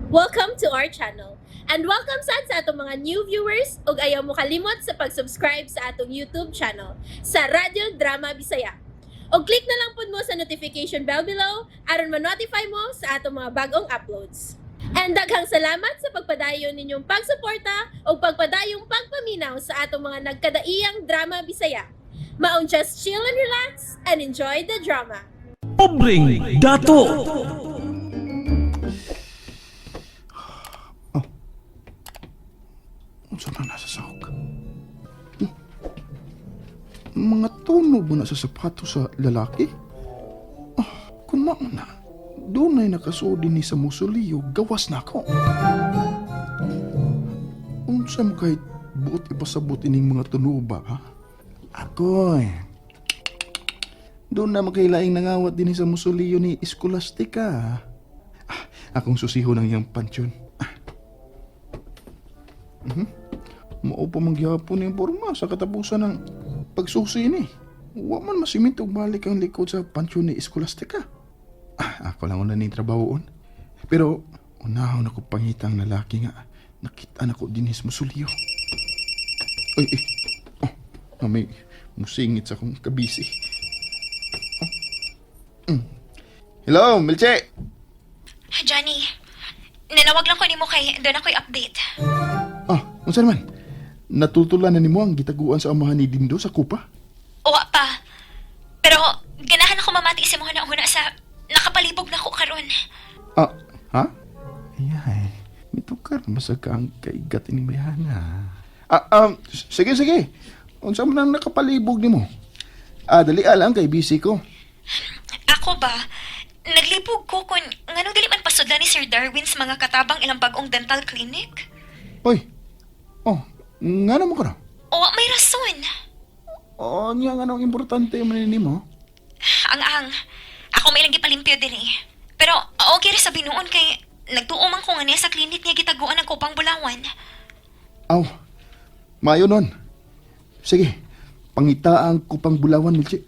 Welcome to our channel. And welcome sad sa atong mga new viewers ug ayaw mo kalimot sa pag-subscribe sa atong YouTube channel sa Radyo Drama Bisaya. Og click na lang pud mo sa notification bell below aron ma-notify mo sa atong mga bagong uploads. And daghang salamat sa pagpadayon ninyong pagsuporta ug pagpadayong pagpaminaw sa atong mga nagkadaiyang drama Bisaya. Maong just chill and relax and enjoy the drama. Pobreng Dato. Unsa man nasa sahog? Mga tuno ba na sa sapato sa lalaki? Ah, kung mauna, doon ay nakasudi ni sa musuliyo, gawas na ako. Unsa mo kahit buot ipasabot ining mga tuno ba, ha? Ako eh. Doon na makailaing nangawat din sa musuliyo ni Escolastica. Ah, akong susiho ng iyang pansyon. Mao pa man gihapon yung porma sa katapusan ng pagsusi ni. Wa man masimento og balik ang likod sa pansyon ni Escolastica. Ah, ako lang una ning trabahoon. Pero unahon ako pangitang lalaki nga nakita na ko dinhi sa musuliyo. Ay, eh. Oh, na may musingit sa akong kabisi. Oh. Hello, Milche! Johnny, nanawag lang ko nimo kay doon ako'y update. Ah, unsa naman? Natutulan na nimo ang gitaguan sa amahan ni Dindo sa kupa? Uwa pa. Pero ganahan ako mamati sa mga nauna sa nakapalibog na ko karon. Ah, ha? Ayay, mitukar masag ka ang kaigat ni Mayana. Ah, sige, sige. Unsa man ang nakapalibog nimo? Ah, dali lang kay busy ko. Ako ba? Naglibog ko kung ngano dili man pasudlan ni Sir Darwin sa mga katabang ilang bagong dental clinic. Oy. Oh, ngano mo ka na? Uwa may rason. Oh, niya nga ang importante man nimo. Ang. Ako may ilang gipalimpyo diri. Pero okay ra sa binuon kay nagtuo man ko nga niya sa clinic niya gitaguan ang kupang bulawan. Aw. Maayo nun. Sige. Pangita ang kupang bulawan, Milchi.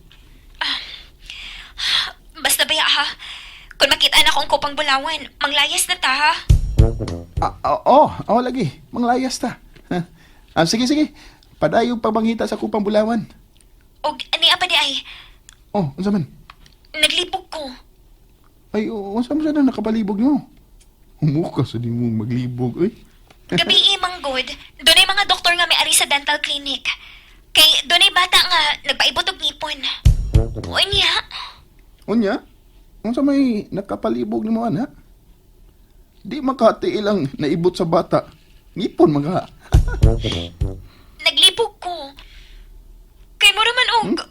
Basta baya ha. Kung makita na akong kupang bulawan, manglayas na ta ha. Ah, ah, oh, oh, lagi. Manglayas ta. Ha? Ah, sige, sige. Padayo pabangita sa kupang bulawan. Og niya pa di ay, Oh, unsa man? naglibog ko. Ay, unsa man sana nakapalibog nimo? Humuka sa di mo maglibog, oy. Gabi manggod, dunay mga doktor nga may-ari sa dental clinic. Kay dunay bata nga nagpaibot og ngipon. Unya, Unya, unsa may nakapalibog nimo ana? Di makatiil ang naibot sa bata. Ngipon mga. Naglibog ko. Kay mo raman og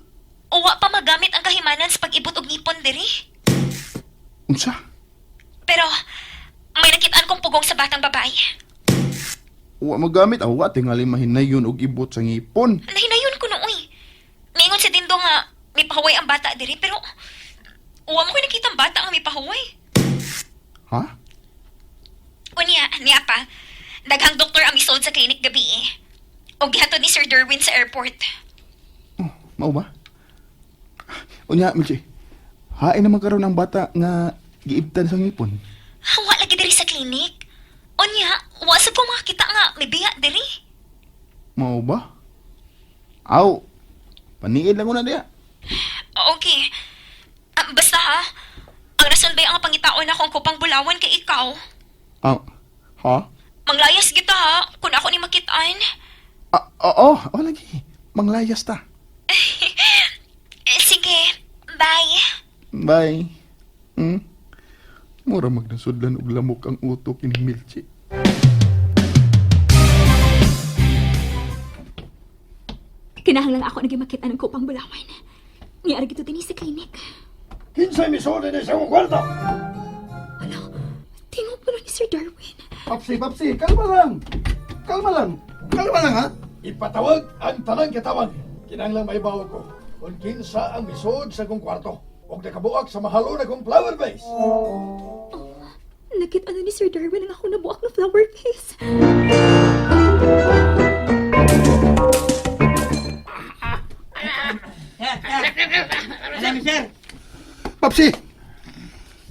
uwa pa magamit ang kahimanan sa pag-ibot og ngipon diri. Unsa? Pero may nakitaan kong pugong sa batang babae. Wa magamit awa tingali mahinayon og ibot sa ngipon. Nahinayon ko nooy. Miingon si Dindo nga may pahuway ang bata diri pero uwa mo ko nakita ang bata nga may pahuway. Ha? Unya, niya pa. Daghang doktor ang misold sa clinic gabi eh. O gihatod ni Sir Derwin sa airport. Oh, mao ba? Unya, Milchi. Hain naman karon ang bata nga giibtan sa ngipon. Wa lagi diri sa clinic. Unya, wa sa ko makakita nga may biya diri. Mao ba? Aw, paniid lang ko na diya. Okay. Ah, basta ha, ang rason ba ang pangitaon ako ang kupang bulawan kay ikaw? Ah, ha? Manglayas kita ha, kung ako ni makitaan. Ah, oo, oh, lagi. Manglayas ta. Eh, sige, bye. Bye. Hmm? Mura magnasudlan og lamok ang utok ni Milchi. Kinahanglan ako naging makita ng kupang bulawan. Niara gito dinhi sa clinic. Kinsay misuli ni sa akong kwarta? Hala, tingog pa ni Sir Darwin. Papsi, papsi, kalma lang. Kalma lang. Kalma lang ha. Ipatawag ang tanang katawan. Kinahanglan maibaw ko kung kinsa ang misod sa akong kwarto. Og nakabuak sa mahalon akong flower vase. Nakita na ni Sir Darwin ang ako nabuak na flower vase. Alam, sir. Papsi,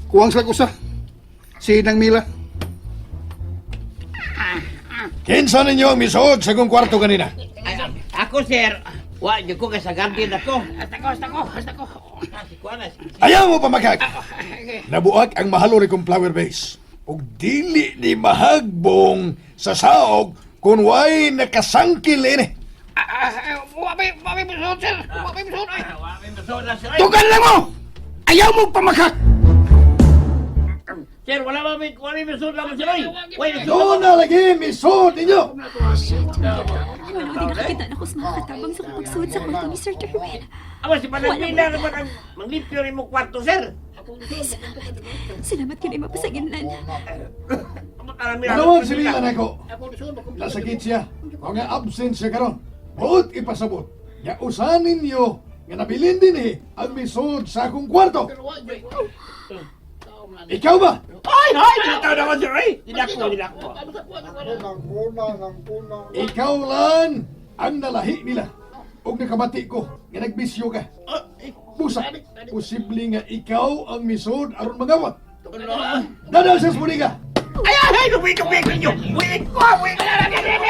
kuwang sa usa. Si Nang Mila. Kinsa ninyo ang misuod sa akong kwarto kanina? Ay, ako, sir. Wa, di ko kay sa garden ako. Hasta ko, hasta ko, hasta ko. Si Kuana. Ayaw mo pamakak! Nabuak ang mahalo rin kong flower vase. Ug dili ni mahagbong sa saog kung way nakasangkil ini. Wa may misuod, sir. Wa may misuod. Wa may misuod na, sir. Tugan lang mo! Ayaw mo pamakak! Sir, wala ba may wala may misuod lang, sir. Oy. Way, Doon na lagi misuod ninyo! Wala din nakakita na ko sa mga katabang sa pagsuod sa kwarto ni Sir Darwin. Aba, si Panagmina naman ang manglimpyo rin mo kwarto, sir. Ay, salamat. Salamat kinay mapasanginlan. Manawag si Mila nako. Nasakit siya. O nga absent siya karon. Buot ipasabot. Nga usan ninyo nga nabilin din eh ang misuod sa akong kwarto. Ikaw ba? Ay, ay, tinataw na ko, sir. Ay, dinako, dinako. Ikaw lang ang nalahi nila. Og nakabati ko nga nagbisyo ka. Busa, posible nga ikaw ang misod aron mangawat. Dadal sa bodega. Ay, ay, ay, luwi, luwi ninyo. Wait ko, wait.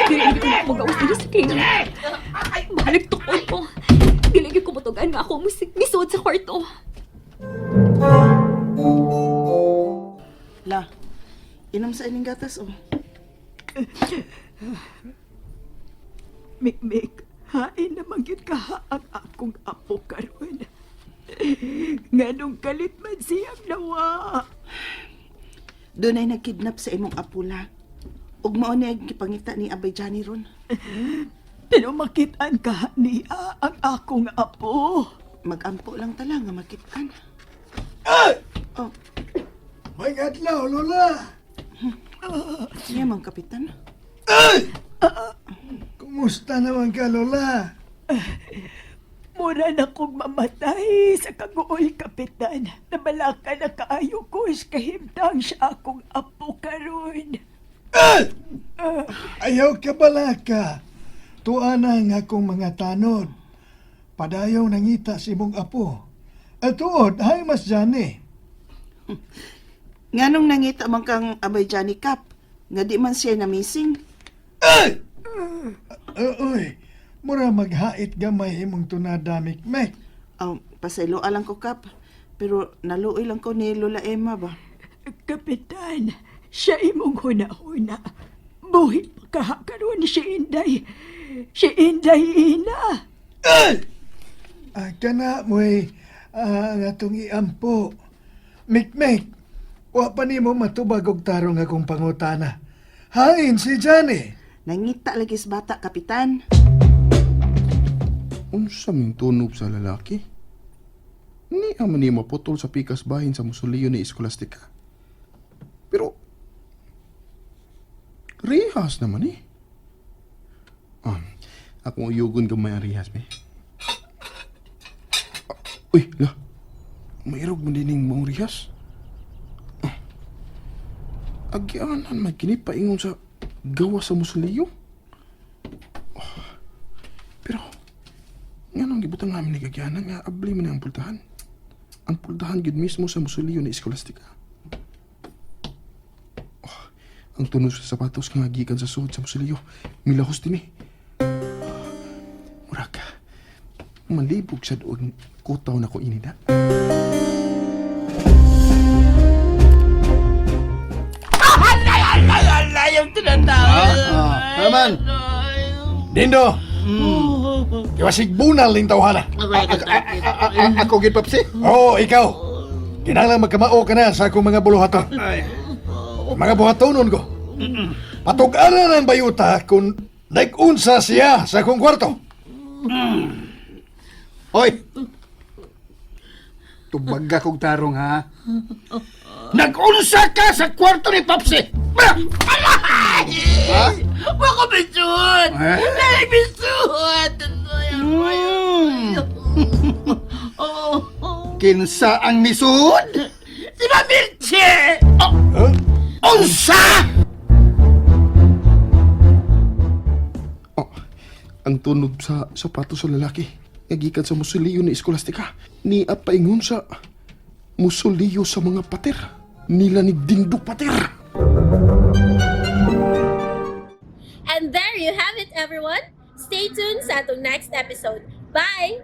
Dili ko na magawas diri sa klinik. Bahalag tukol ko. Dili gyud ko motugan nga ako musig misuod sa kwarto. La, inom sa ining gatas oh. Mikmik, hain naman gyud ka ang akong apo karon. Nganong kalit man siyang nawa. Doon ay nagkidnap sa imong apula. Ug mao ni ang gipangita ni Abay Johnny ron. Pero makitaan ka niya ang akong apo. Magampo lang tala nga makitaan. Ay! Oh, May adlaw, Lola. niya mang kapitan. Ay! Kumusta naman ka, Lola? Mura na kong mamatay sa kaguol, kapitan. Nabalaka na kaayo ko sa kahimtang siya akong apo karon. Ay! Ayaw ka balaka. Tuwa na ang akong mga tanod. Padayaw nangita si imong apo. At tuod, hay mas Johnny. Nganong nangita man kang Abay Johnny Cap? Nga di man siya na missing. Ay! Uy, mura maghait gamay imong tunada, Mikmek. Oh, pasaylo lang ko Kap. Pero naluoy lang ko ni Lola Emma ba. Kapitan, siya imong huna-huna. Buhi pa kaha karon si Inday. Si Inday ina. Ay! Ah, kana mo'y ang atong iampo. Mikmek, wa pa nimo matubag og tarong akong pangutana. Hain si Johnny. Nangita lagi sa bata, kapitan. Unsa ming tunob sa lalaki? Ni man ni maputol sa pikas bahin sa musuliyo ni Escolastica. Pero rehas naman eh. Ah, akong uyugon gamay ang rehas, me. Ah, uy, la. Mairog mo dining mong rehas. Ah, agianan man kini paingon sa gawa sa musuliyo. Ah, pero nga nang gibutang namin ni Gagyanan nga abli man ang pultahan. Ang pultahan gid mismo sa musuliyo ni Escolastica. Oh, ang tunog sa sapatos nga gikan sa suod sa musuliyo, milahos din eh. Murag, malibog sa doon kutaw na ko inida. Naman. Dindo. Iwasig bunal ning tawhana. Ako gid papsi. Oo, ikaw. Kinahanglan magkamao ka na sa akong mga buluhaton. Mga buhatonon ko. Patug-anan ang bayuta kung nag-unsa siya sa akong kwarto. Hoy! Tubag ka kog tarong ha. Nag-unsa ka sa kwarto ni Papsi! Ha? Wako misuod. Eh? Ay, misuod. Kinsa ang misud? Si Mamirche! Huh? Unsa! Oh, ang tunog sa sapatos sa lalaki nga gikan sa musuliyo ni Escolastica. Ni paingon sa musuliyo sa mga pater. Nila ni Dindo Pater. And you have it, everyone. Stay tuned sa atong next episode. Bye!